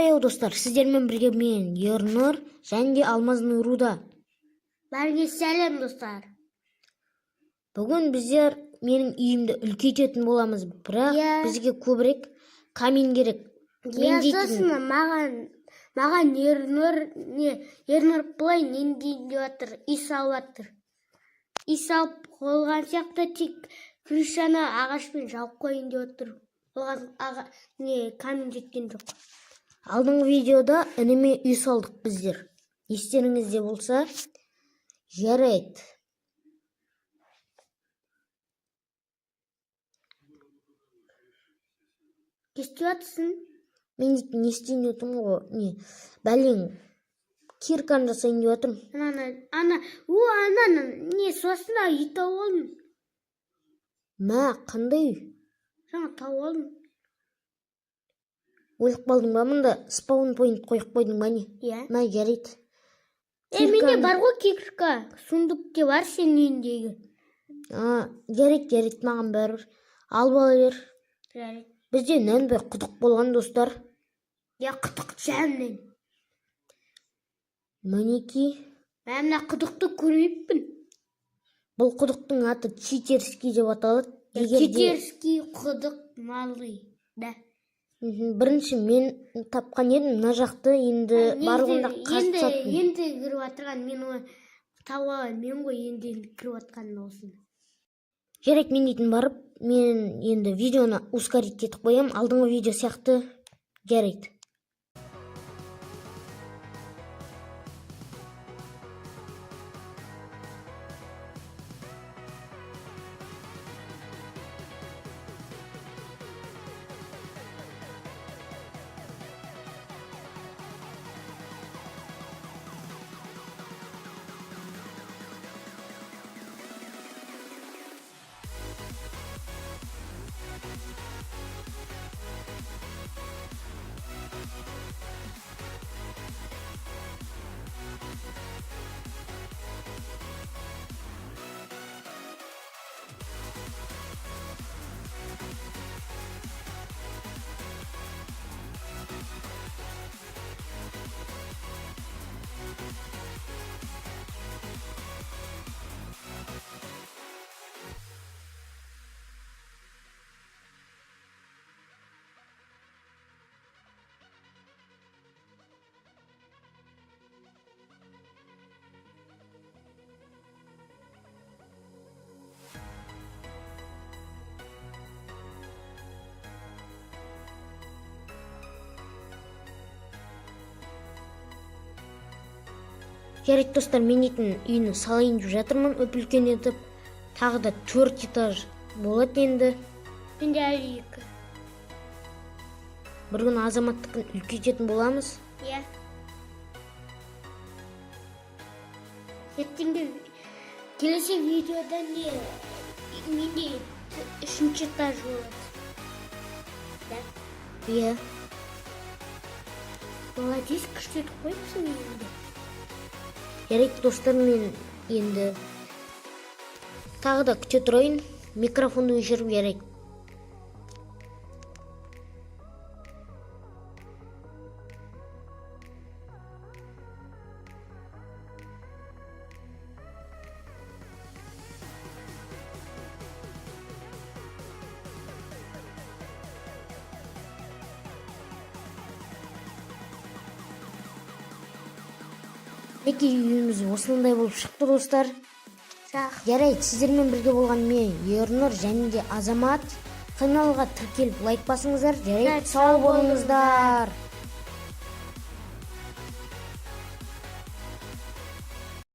Хайо, достар, сіздермен бірге мен, Ернұр, және де Алмаз Нұруда. Бәріңе сәлем, достар. Бүгін біздер менің үйімді үлкейтетін боламыз, бірақ бізге көбірек камин керек. Иә. Мен дейтін Сосын маған Ернұр, не, Ернұр былай нендейін деп жатыр, үй салып жатыр. Үй салып қойған сияқты, тек крышаны ағашпен жауып қояйын деп отыр. Оған не, камень жеткен жоқ. Алдыңғы видеода ініме үй салдық біздер. Естеріңізде болса, жарайды. Не істеп жатырсың? Мен дейтін не істейін деп отырмын ғой, не, бәлең, кирканы жасайын деп жатырмын. Ананы, ана, о, ананы, не, сосын үй тауып алдым. Мә, қандай үй? Жаңа тауып алдым. Өліп қалдың ба, мында спаун поинт қойып қойдың ба, не? Иә. Мә, жарайды. Е, менде бар ғой кирка, сундукте бар сенің үйіндегі. А, жарайды, жарайды, маған бәрібір. Алып ала бер. Жарайды. Бізде нәнбай құдық болған, достар. Я құдық жанмен. Мінекей. Мен мына құдықты көрмеппін. Бұл құдықтың аты читерский деп аталады. Егер де Читерский құдық малый. Да. Бірінші мен тапқан едім мына жақты, енді барлығында қазып енді, тастаппын. Енді кіріп жатырған мен, оны тауып алған мен ғой, енді кіріп жатқан осыны. Жарайды, мен дейтін барып, мен енді видеоны ускорить етіп қоямын, алдыңғы видео сияқты. Жарайды. Жарайды, достар, мен дейтін үйні салайын деп жатырмын үп үлкен етіп. Тағы да төрт этаж болады енді. Менде әлі екі. Бір күні Азаматтікін үлкейтетін боламыз. Иә. Ертеңгі келесі видеода не, менде үшінші этаж болады. Да. Иә. Молодец, күшті етіп қойыпсың енді. Жарайды, достар, мен енді тағы да күте тұрайын, микрофонды өшіріп, жарайды. Мінекей, үйіміз осындай болып шықты, достар. Жарайды, сіздермен бірге болған мен, Ернұр, және де Азамат. Каналға тіркеліп, лайк басыңыздар. Жарайды, Жарайды, сау сау болыңыздар.